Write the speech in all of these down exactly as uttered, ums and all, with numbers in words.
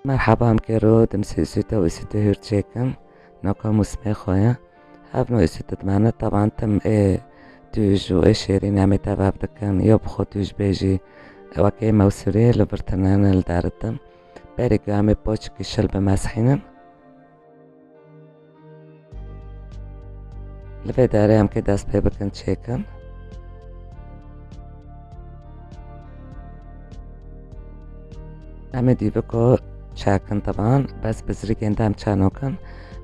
Merhaba, em kêro dim sê süte û süte hür çêkin. Noka musmê xwe ye. Hevno ê süte dimane, taban tim ê tûj û ê şêrîn em ê tev hev dikin. Yo bi xwe tûj bêjî wekê mewsûrê li vir tinin li deritin. Berê ku em ê poçikî şil bimesxînin. Li vê derê em kê dest pê bikin çêkin. Em ê dîviko çekin taban, bes bi zirîkên de em çe nokin.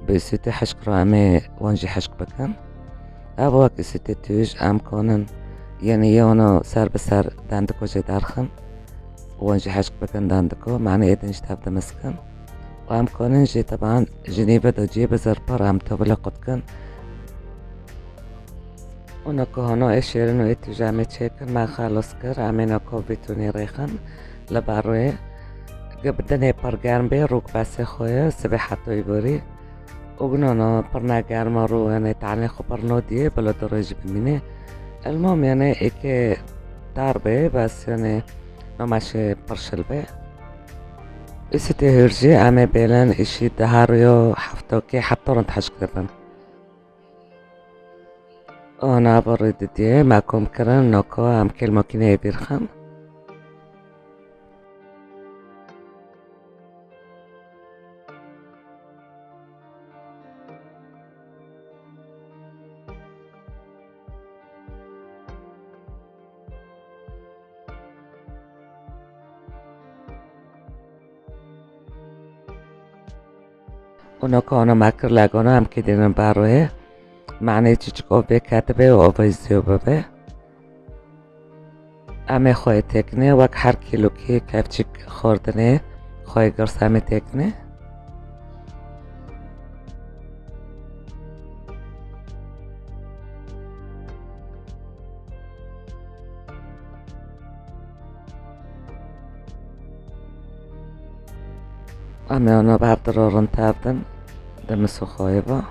Bi sütê hişk re em ê wan jî hişk bikin. Ev wek sütê tûj em konin. Yenî yewno ser bi ser dendiko jê derxin. Wan jî hişk bikin dendiko. Manê êdin ji tev dimiskin. Û em konin jî teban ji nîve de cî bi zirpar em tevile qutkin. Û noko hano ê şêrin û ê tûja me çêkin, me xelos kir, em ê noko vîtûnî rêxin li ber wê. Gi bi dinê pir germ bê, rûk besê xwe ye, sibê hetoyî borî. Û ginono pir ne germ e, rû, yanê tenê xwe pir nodiyê, bilo du roj bimînê. Elmom, yanê êkê dar bê, bes yanê no meşê pir şil bê. Îsitê hûr jî em ê bêlin îşî di her yo heftokê heta rind hişk dibin. Ana bi rê didiyê me kom kirin, noko em kêl makîneyê vîrxin. Û noko ana me kir legona em kê dênin baroyê. Manê çiçik ov bê ketibe û ov zîyo bibe. Em ê xwe têkinê wek her kîlokî kevçik xwardinê xwe girs em ê têkinê. Em ê ana bi hev di ro rind tevdin, di misûxoyê ve.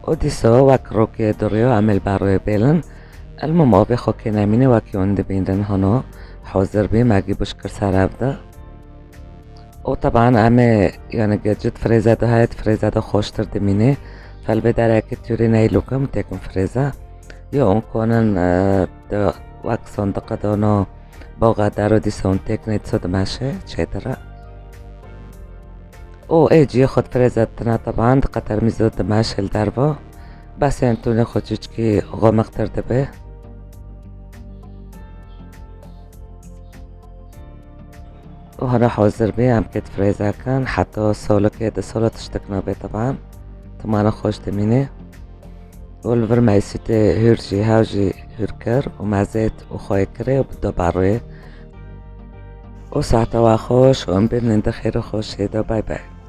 Û dîsa wek rokê diriyo, em ê li ber rê bêlin. Elmom avê xwe kê nemîne, wekî hûn dibînin hano hozir bî, me gî bişkir ser ev de. Û teban em ê, yani, gecit frêze de heye, frêze de xweştir dimîne. Fel vê dereke tûrî neylokim, têkim frêze. Yo, hûn konin, e, de wek sondiqe de no boxa dero dîsa hûn têkinê diso dimeşe, çêtir e. Û ê ciyê xwe difirêze tine teban, diqetermîzo dimeşe li derve. Bes ên tûnê xwe çiçkî xomixtir dibe. Û hene hazir bê, em kê difirêze kin, heta solikê di solo tiştik nabe teban. Timana xweş dimîne. Û li vir me îsîtê hûr jî, hew jî hûr kir û me zêt û xwê kirê û bi do barûyê. Û saeta we xweş û em bimînin di xêr û xweşiyê de. Bay bay.